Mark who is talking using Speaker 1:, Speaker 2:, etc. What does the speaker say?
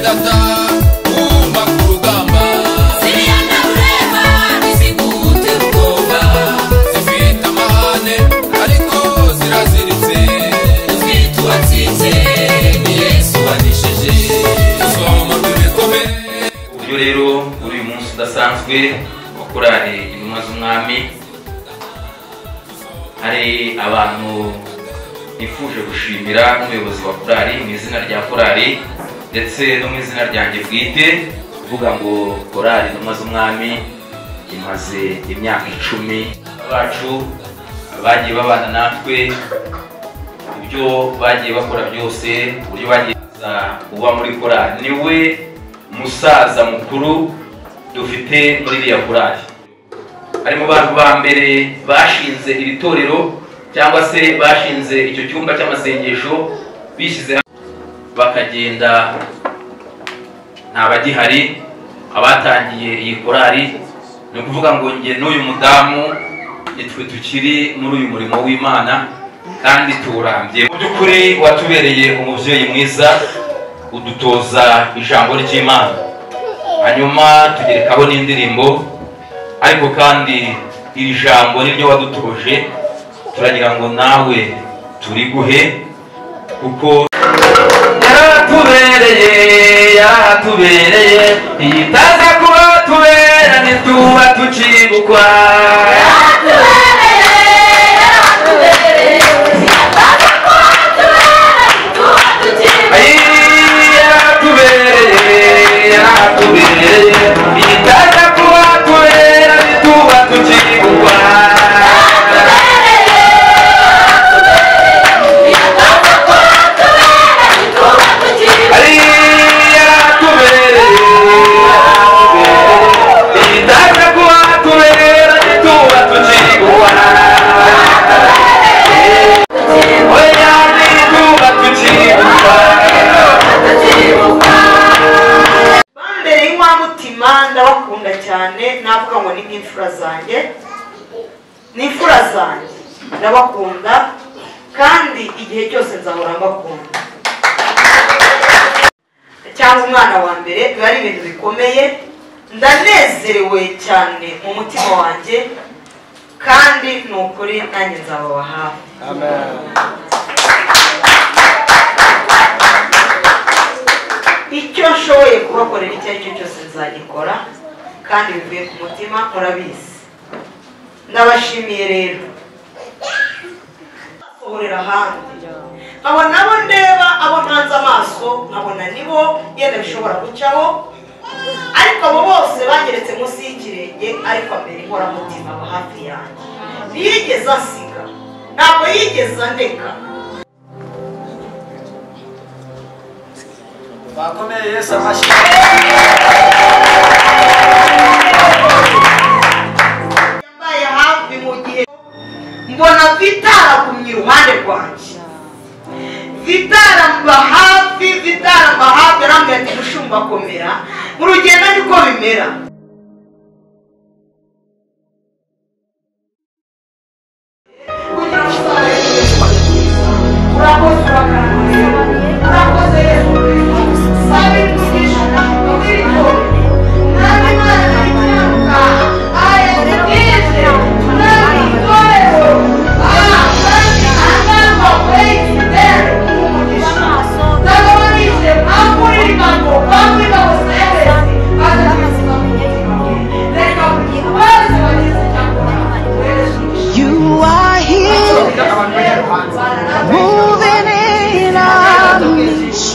Speaker 1: Data kuma ku rugamba.
Speaker 2: Ziriya ntarureba ntizigutera ubwoba.
Speaker 1: Zifite amahane ariko ziraziritse.
Speaker 2: Ufite uwatsinze ni Yesu wanesheje.
Speaker 1: Tuzomorwa ibikomere.
Speaker 3: Uburyo rero uri uyu munsi udasanzwe wa korali Intumwa z'Umwami, hari abantu nifuje gushimira nk'umuyobozi wa korali mu izina rya korali ndetse no mu izina ryanjye bwite, kuvuga ngo korali Intumwa z'Umwami imaze imyaka 10 bacu bagiye babana natwe, ibyo bagiye bakora byose, uburyo bagiye kuba muri korali. Niwe musaza mukuru dufite muri iriya korali. Ari mu bantu ba mbere bashinze iri torero cyangwa se bashinze icyo cyumba cy'amasengesho, bishyize bakagenda nta bagihari. Abatangiye iyi korali ni ukuvuga ngo njye n'uyu mudamu nitwe tukiri muri uyu murimo w'Imana kandi tuwurambye. Mu by'ukuri watubereye umubyeyi mwiza, udutoza ijambo ry'Imana, hanyuma tugerekaho n'indirimbo, ariko kandi iri jambo niryo wadutoje, turagira ngo nawe turiguhe kuko yaratubereye, yaratubereye, itaza kuba tubera ntituba tukibukwa.
Speaker 2: Yaratubereye, yaratubereye, itaza kuba tubera ntituba tukibukwa.
Speaker 3: Yaratubereye, yaratubereye, itaza kuba tubera ntituba tukibukwa.
Speaker 4: Bambere y'inkoramutima ndabakunda cyane, navuga ngo ni nk'imfura zanjye, ni imfura zanjye, ndabakunda kandi igihe cyose nzahora mbakunda. Cyangwa umwana wa mbere biba ari ibintu bikomeye. Ndanezerewe cyane mu mutima wanjye kandi ni ukuri nanjye nzababa hafi. Icyo nshoboye kubakorera icyo ari cyo cyose nzagikora kandi bivuye ku mutima, murabizi. Ndabashimiye rero. Sohorera ahandi nkabona abo ndeba, abo mpanze amaso, nkabona nibo yenda bishobora gucaho, ariko abo bose bageretse munsi y'ikirenge, ariko mbere inkoramutima aba hafi yanjye. Ntiyigeze asiga, ntabwo yigeze andeka.
Speaker 5: Bakomeye Yesu amashyi.
Speaker 4: Yambaye hafi mu gihe mbona Vitara agumye iruhande rwanjye, Vitara mba hafi, Vitara mba hafi, arambwira ati mushumba komera mu rugendo niko bimera. Kugira ngo uzabe urakoze, urakoze Yesu Kristo, sabe umugisha w'iri torero. Mwami Imana ikiranuka, aya bwije, Mwami itorero, Mwami ahangaha wakoreye ikitere umugisha. Ndagabanije mwakuririmba ngo mwakuririmba ngo sayerezi, bazakiza mu mutima we. Reka baze bagize icyakora, uhereze umugisha.
Speaker 6: You are here, moving in our midst.